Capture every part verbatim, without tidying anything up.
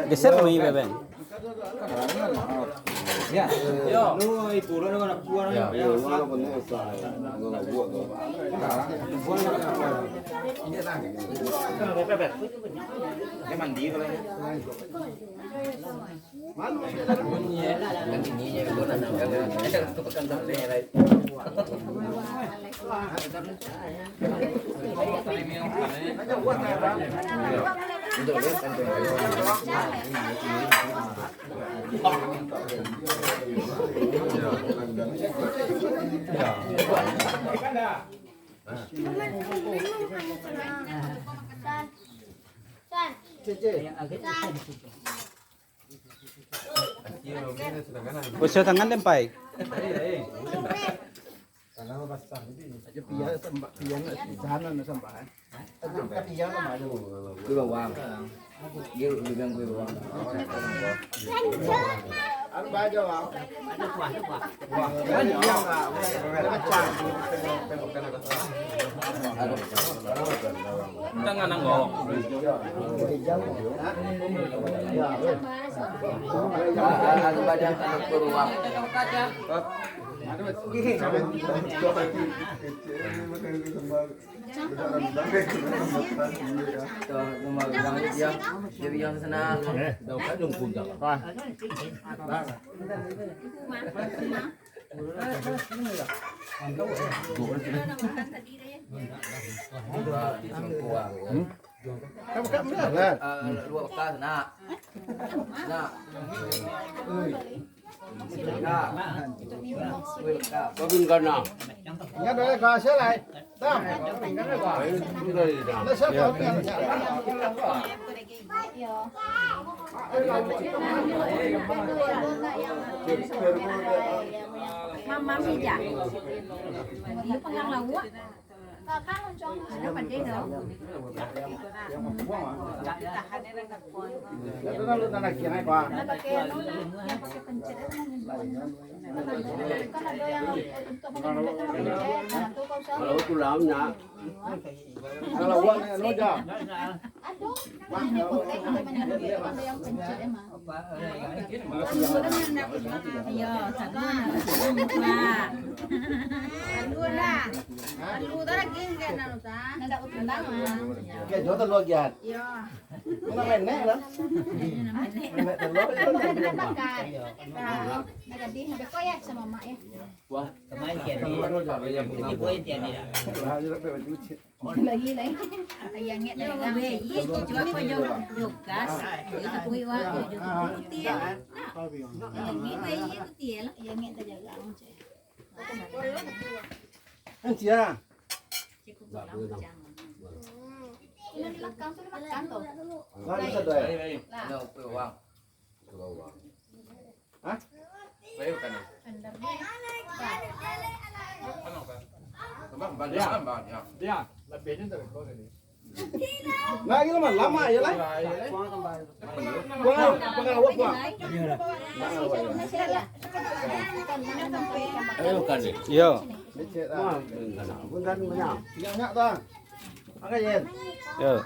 Geser kami, Beben. Usaha tangan den, Pai. Aja pia sambah, pia nak sana nak sambah, eh. Aja pia nama aja. Kuih bawang. Dia bilang kuih bawang. Apa aja, Bang? Wah, ini yang enggak, macam. Jangan nang bawang. Hah? Ya, weh. Aku badan aku kuih bawang. Buka, buka, buka. Luak bekas, nak. Nak. Babin kana. Ingat dari kasih lah. Tam. Ingat dari kasih. Nah, siapa yang Mama mija. Iyo panggang lauak. Sudah pandai dah. Tahan dia dah. Nak pakai anu lah, yang pakai pencet itu. Kan ada yang untuk mengambil itu pakai pencet. Nah, tu kau usah. Kalau tulang nak. Kalau awak nak anu aja. Aduh, ini putih, ini mana? Ada yang pencet emang. Iyo, satu. Nah. Aduh lah. Aduh, tak lagi enggak nak usah. Nak tak utang, ah. Oke, jual telur lagi, An. Iyo. Nak nenek lah. Nenek telur. Nak bakar. Nah, jadi, habis kau ya sama mak ya. Wah, kemarin tiap hari. Ini poin tiap hari. Lagi, lagi. Ayah ngek dah. Weh, iya, cuba kau jauh, jauh gas. Itu kuih, wah, jauh putih, ya. Lagi, weh, iya, putih, ya, lah. Ayah ngek dah jaga, macam. Kan sia. Cukup dalam, jangan. Ini di belakang tu, di belakang tu. Lah, bisa dah, ya? Lah. Ada kuih, wah. Hah? Baik, bukan? Tambah, tambah, tambah, ya. Ya, lebihnya dari kau tadi. Nah, ini lama, lama ya lah. Buang, buang, buang, buang. Ayo, bukan. Yo. Bukan, bukan. Ingat tak? Angkat, Yen. Yo.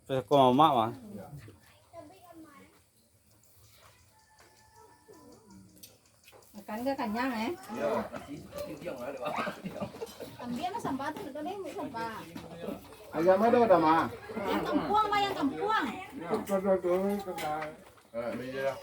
Terus kau mamak mah. Makan ke kanyang, eh? Ambil lah sampah tu, betul ni, ambil sampah. Ayam ada, ada, Ma? Yang kampuang, Ma, yang kampuang. Betul, betul, betul. Eh, meja.